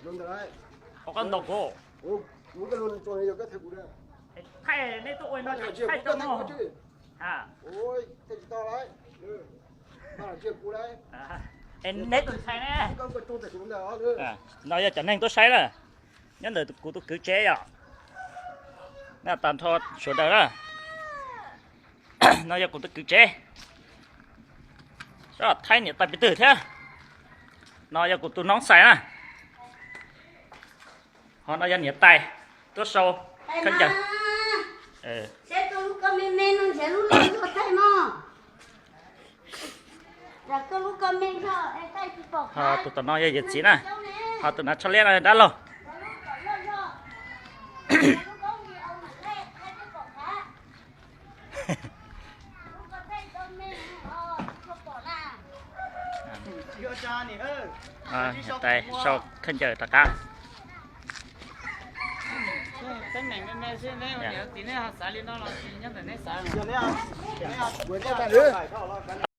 Ua koj ntaus kuv. Thaij, neb tuaj ua no thaij rau no. Es neb tus ntxhais ne? No yog cov neeg tuaj saib na, nyob ntawm kuv tus kwv tsev yom. Tag nrho sawv daws na. No yog kuv tus kwv tsev. Thaij niam tais pis twg thiab. No yog kuv tus noob xais na. Ho no yog niam tais tuaj sau khaub ncaws. Ho tus tom no yog yawm txiv na. Ho tus nav tsho liab no yog dab laug. Niam tais sau khaub ncaws rov qab.